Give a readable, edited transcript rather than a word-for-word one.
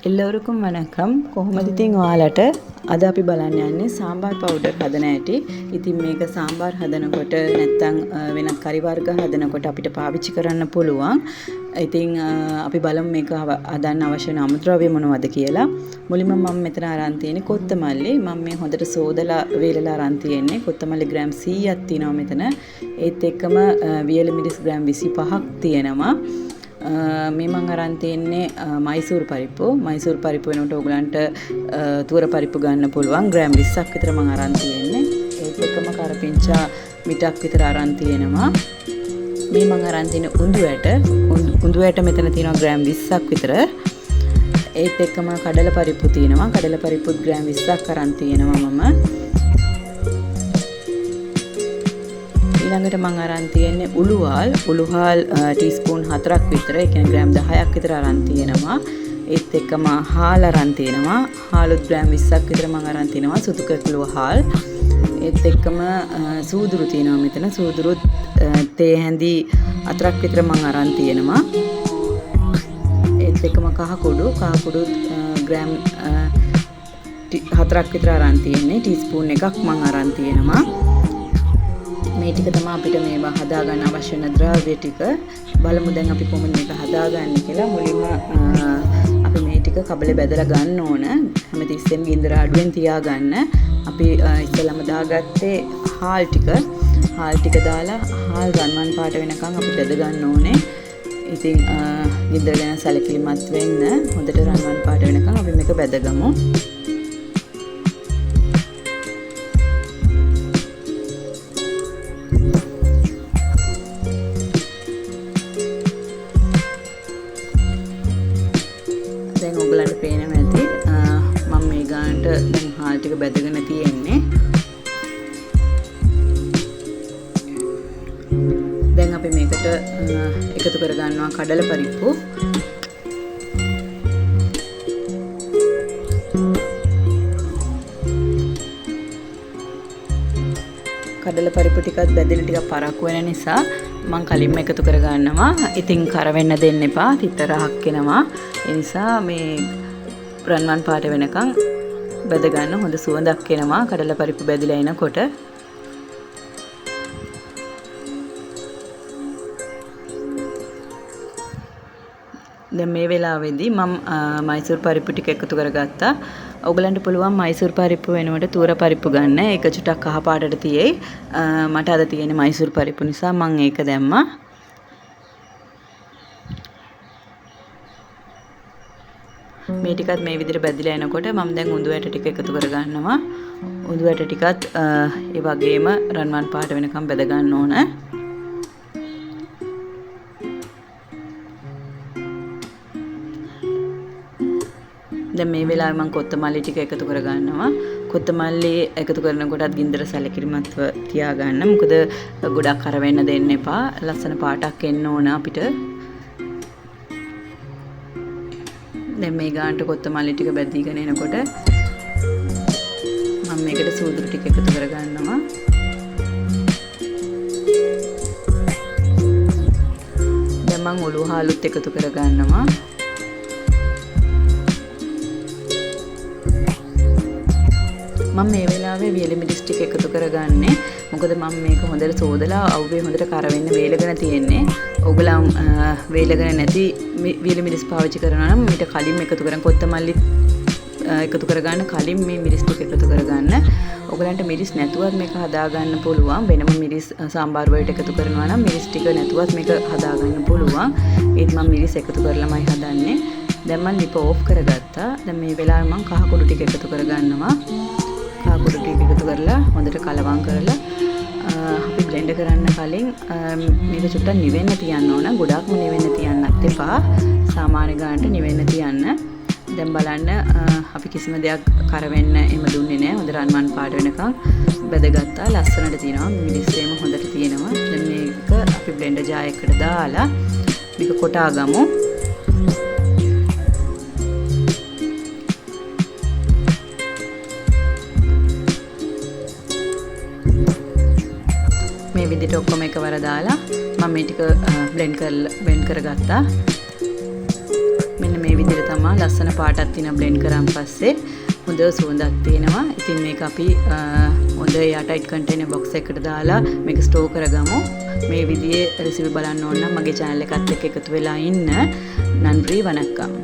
எல்லோருக்கும் வணக்கம். කොහොමද ඉතින් ඔයාලට? අද අපි බලන්න යන්නේ සාම්බාර් පවුඩර් හදන හැටි. ඉතින් මේක සාම්බාර් හදනකොට නැත්තම් වෙනත් කරි වර්ග හදනකොට අපිට පාවිච්චි කරන්න පුළුවන්. ඉතින් අපි බලමු මේක හදන්න අවශ්‍ය වෙන අමුද්‍රව්‍ය මොනවද කියලා. මුලින්ම මම මෙතන අරන් තියෙන්නේ කොත්තමල්ලි. මම මේ හොඳට සෝදලා වේලලා අරන් තියෙන්නේ. කොත්තමල්ලි ග්‍රෑම් 100ක් තියෙනවා මෙතන. ඒත් එක්කම වියලි මිරිස් ග්‍රෑම් 25ක් තියෙනවා. මේ මං අරන් තියෙන්නේ මයිසූර් පරිප්පු. මයිසූර් පරිප්පු වෙනකොට ඔයගලන්ට තුවර පරිප්පු ගන්න පුළුවන්. ග්‍රෑම් 20ක් විතර මං අරන් තියෙන්නේ. ඒත් එක්කම කරපිංචා මිටක් විතර අරන් තියෙනවා. මේ මං අරන් තියෙන උඳු ඇට. උඳු ඇට මෙතන තියෙනවා ග්‍රෑම් 20ක් විතර. ඒත් එක්කම කඩල පරිප්පු තියෙනවා. කඩල පරිප්පුත් ග්‍රෑම් 20ක් අරන් තියෙනවා මම. ඊළඟට මං අරන් තියෙන්නේ උළුහාල්. උළුහාල් ටීස්පූන් 4ක් විතර, ඒ කියන්නේ ග්‍රෑම් 10ක් විතර අරන් තියෙනවා. ඒත් එක්කම හාල් අරන් තියෙනවා. හාලුත් ග්‍රෑම් 20ක් විතර මං අරන් තියෙනවා, සුදු කැකුළුව හාල්. ඒත් එක්කම සූදුරු තියෙනවා මෙතන. සූදුරුත් තේ හැඳි 4ක් විතර මං අරන් තියෙනවා. ඒත් එක්කම කහ කුඩු, කහ කුඩුත් ග්‍රෑම් 4ක් විතර අරන් තියෙන්නේ. ටීස්පූන් එකක් මං අරන් තියෙනවා. මේ ටික තමයි අපිට මේවා හදාගන්න අවශ්‍ය වෙන ද්‍රව්‍ය ටික. බලමු දැන් අපි කොහොමද මේක හදාගන්නේ කියලා. මුලින්ම අපි මේ ටික කබලේ බැදලා ගන්න ඕන. හැමතිස්සෙම ගින්දර අඩුවෙන් තියාගන්න. අපි ඉස්සෙල්ලාම දාගත්තේ හාල් ටික. හාල් ටික දාලා හාල් රන්වන් පාට වෙනකන් අපි බැද ගන්න ඕනේ. ඉතින් ගින්දර ගැන සැලකිලිමත් වෙන්න. හොඳට රන්වන් පාට වෙනකන් අපි මේක බැදගමු. දැන් ඔයගලන්ට පේනවා ඇති මම මේ ගානට දැන් හාල් ටික බැදගෙන තියෙන්නේ. දැන් අපි මේකට එකතු කරගන්නවා කඩල පරිප්පු. කඩල පරිප්පු ටිකත් බැදලා ටිකක් පරක්කු වෙන නිසා මං කලින්ම එකතු කරගන්නවා. ඉතින් කර වෙන්න දෙන්න එපා, තිත රහක් එනවා. ඒ නිසා මේ රන්වන් පාට වෙනකන් බැද ගන්න. හොඳ සුවඳක් එනවා කඩල පරිප්පු බැදලා එනකොට. දැන් මේ වෙලාවේදී මං මයිසූර් පරිප්පු ටික එකතු කරගත්තා. ඔයගලන්ට පුළුවන් මයිසූර් පරිප්පු වෙනුවට තුවර පරිප්පු ගන්න. ඒක චුට්ටක් කහ පාටට තියෙයි. මට අද තියෙන්නේ මයිසූර් පරිප්පු නිසා මං ඒක දැම්මා. මේ ටිකත් මේ විදිහට බැදලා එනකොට මම දැන් උඳු ඇට ටික එකතු කරගන්නවා. උඳු ඇට ටිකත් ඒ වගේම රන්වන් පාට වෙනකම් බැද ගන්න ඕන. දැන් මේ වෙලාවේ මම කොත්තමල්ලි ටික එකතු කරගන්නවා. කොත්තමල්ලි එකතු කරනකොටත් ගින්දර සැලකිලිමත්ව තියාගන්න. මොකද ගොඩක් කර වෙන්න දෙන්න එපා. ලස්සන පාටක් එන්න ඕන අපිට. දැන් මේ ගානට කොත්තමල්ලි ටික බැදීගෙන එනකොට මම මේකට සූදුරු ටික එකතු කරගන්නවා. දැන් මං ඔලුව හාලුත් එකතු කරගන්නවා. මම මේ වෙලාවේ වියලි මිරිස් ටික එකතු කරගන්නේ. මොකද මම මේක හොඳට සෝදලා අවුවේ හොඳට කර වෙන්න වේලගෙන තියෙන්නේ. ඔයගලන් වේලගෙන නැති වියලි මිරිස් පාවිච්චි කරනවා නම් මීට කලින්ම එකතු කරන් කොත්තමල්ලි එකතු කරගන්න කලින් මේ මිරිස් ටික එකතු කරගන්න. ඔයගලන්ට මිරිස් නැතුවත් මේක හදාගන්න පුළුවන්. වෙනම මිරිස් සාම්බාර් වලට එකතු කරනවා නම් මිරිස් ටික නැතුවත් මේක හදාගන්න පුළුවන්. ඒත් මම මිරිස් එකතු කරලාමයි හදන්නේ. දැන් මම ලිප ඕෆ් කරගත්තා. දැන් මේ වෙලාවේ මම කහ කුඩු ටික එකතු කරගන්නවා. කහ කුඩු ටික එකතු කරලා හොඳට කලවම් කරලා අපි බ්ලෙන්ඩ් කරන්න කලින් මේක චුට්ටක් නිවෙන්න තියන්න ඕන. ගොඩාක්ම නිවෙන්න තියන්නත් එපා. සාමාන්‍ය ගානට නිවෙන්න තියන්න. දැන් බලන්න අපි කිසිම දෙයක් කර වෙන්න එහෙම දුන්නේ නෑ. හොඳ රන්වන් පාට වෙනකන් බැදගත්තා. ලස්සනට තියෙනවා. මිරිස් එහෙම හොඳට තියෙනවා. දැන් මේක අපි බ්ලෙන්ඩර් ජාර් එකට දාලා මේක කොටා ගමු. මේ විදිහට ඔක්කොම එකවර දාලා මම මේ ටික බ්ලෙන්ඩ් කරගත්තා. මෙන්න මේ විදිහට තමයි. ලස්සන පාටක් තියෙන බ්ලෙන්ඩ් කරාන් පස්සේ හොඳ සුවඳක් තියෙනවා. ඉතින් මේක අපි හොඳ එයාර් ටයිට් කන්ටේනර් බොක්ස් එකකට දාලා මේක ස්ටෝර් කරගමු. මේ විදිහේ රෙසිපි බලන්න ඕන නම් මගේ channel එකත් එක්ක එකතු වෙලා ඉන්න. நன்றி, வணக்கம்.